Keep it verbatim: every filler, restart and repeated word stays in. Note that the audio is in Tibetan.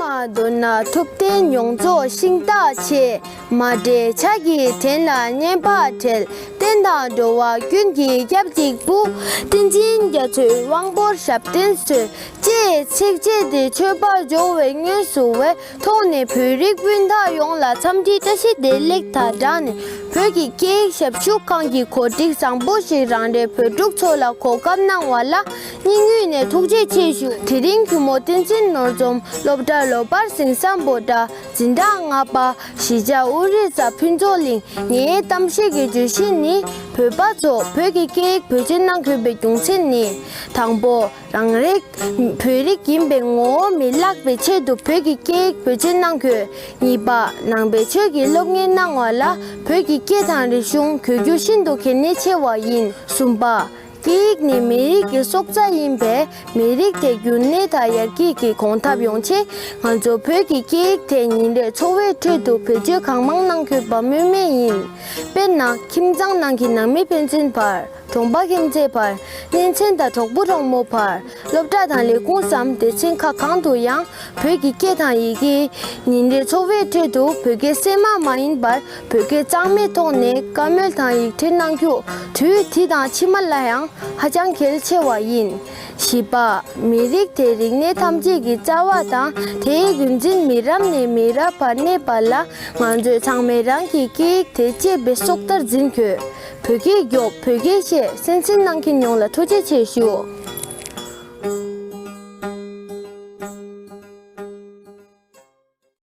མདོར་ན་ཐུབ་བསྟན་ཡོངས་རྫོགས་ཤིང་རྟ་ཆེ། མ་འདྲེས་ཕྱག་གི་བྲན་ལ་བསྙེན་པ་བྲལ། བསྟན་དང་འགྲོ་བ་ཀུན་གྱི་སྐྱབས་གཅིག་པུ། བསྟན་འཛིན་རྒྱ་མཚོའི་དབང་པོར་ཞབས་བརྟན་གསོལ། ཅེས་ཚིགས་བཅད་དེ་མཆོད་པ་འབྱོར་བའི་སྔོན་བསུ་བའི་ཐོག་ནས་བོད་རིགས་སྤུན་ཟླ་ཡོངས་ལ་འཚམས་འདྲི་བཀྲ་ཤིས་བདེ་ལེགས་དང་སྦྲགས་ནས། བོད་ཀྱི་སྐད་ཡིག་ཞབས་ཞུ་ཁང་གི་གོ་སྒྲིག་བཟང་པོ་ཞིག་རང་རེ་བོད་ཕྲུག་ཚོ་ལ་གོ་སྐབས་གནང་བ་ལ་སྙིང་དབུས་ནས་ཐུགས་རྗེ་ཆེ་ཞུ། དེ་རིང་གུས་མོ་བསྟན་འཛིན་ནོར་འཛོམས་སློབ་གྲྭ་ལོ་པར་ཟིང་ས་བོད་སྒྲ་འཛིན་གྲྭ་ལྔ་པ། གཞིས་ཆགས་ཨོ་རི་ས་ཕུན་ཚོགས་གླིང་། ངའི་གཏམ་བཤད་ཀྱི་བརྗོད་གཞི་ནི། བོད་པ་ཚོ་བོད་ཀྱི་སྐད་ཡིག་བེད་སྤྱོད་གནང་དགོས་པའི་རྒྱུ་མཚན་ནི། དང་པོ། རང་རེ་བོད་རིགས་ཡིན་པའི་ངོ་བོ་མི་བརླག་པའི་ཆེད་དུ་བོད་ཀྱི་སྐད་ཡིག་བེད་སྤྱོད་གནང་དགོས། གཉིས་པ། ནང་པའི་ཆོས་ཀྱི་སློབ་གཉེར་གནང་བ་ལ་བོད་ཀྱི་སྐད་དང་རིག་གཞུང་གོ་རྒྱུ་ཤིན་ཏུ་གལ་གནད་ཆེ་བ་ཡིན། གསུམ་པ། སྐད་ཡིག་ནི་མི་རིགས་ཀྱི་སྲོག་རྩ་ཡིན་པས། མི་རིགས་དེ་རྒྱུན་གནས་དང་ཡར་རྒྱས་ཀྱི་གོམ་སྟབས་ཡོང་ཆེད། ང་ཚོ་བོད་ཀྱི་སྐད་ཡིག་དེ་ཉིན་རེའི་འཚོ་བའི་ཁྲོད་དུ་བེད་སྤྱོད་གང་མང་གནང་དགོས་པ་སྨོས་མེད་ཡིན། དཔེར་ན། ཁྱིམ་ཚང་ནང་གི་ནང་མི་ཕན་ཚུན་བར། གྲོང་པ་ཁྱིམ་མཚེས་བར། གཉེན་ཚན་དང་གྲོགས་པོ་གྲོགས་མོ་བར། སློབ་གྲྭ་དང་ལས་ཁུངས་སམ་སྡེ་ཚན་ཁག་གང་དུ་ཡང་བོད་ཀྱི་སྐད་དང་ཡི་གེ། ཉིན་རེའི་འཚོ་བའི་ཁྲོད་དུ་བོད་སྐད་སེམས་མ་མ་ཡིན་པར་བོད་སྐད་གཙང་མའི་ཐོག་ནས་བཀའ་མོལ་དང་ཡིག་འཕྲིན་གནང་རྒྱུ་དུས་འདི་དང་ཕྱི་མ་ལ་ཡང་ཧ་ཅང་གལ་ཆེ་བ་ཡིན། བཞི་པ། མི་རིགས་དེ་རིག་གནས་ཐམས་ཅད་ཀྱི་རྩ་བ་དང་དེའི་རྒྱུན་འཛིན་མི་རབས་ནས་མི་རབས་བར་གནས་པ་ལ་ང་ཚོས་ཚང་མས་རང་གི་སྐད་ཡིག་དེ་གཅེས་པའི་སྲོག་ལྟར་འཛིན་དགོས། བོད་སྐད་རྒྱོབ། བོད་སྐད་བཤད། གསན་གཟིགས་གནང་མཁན་ཡོངས་ལ་ཐུགས་རྗེ་ཆེ་ཞུ།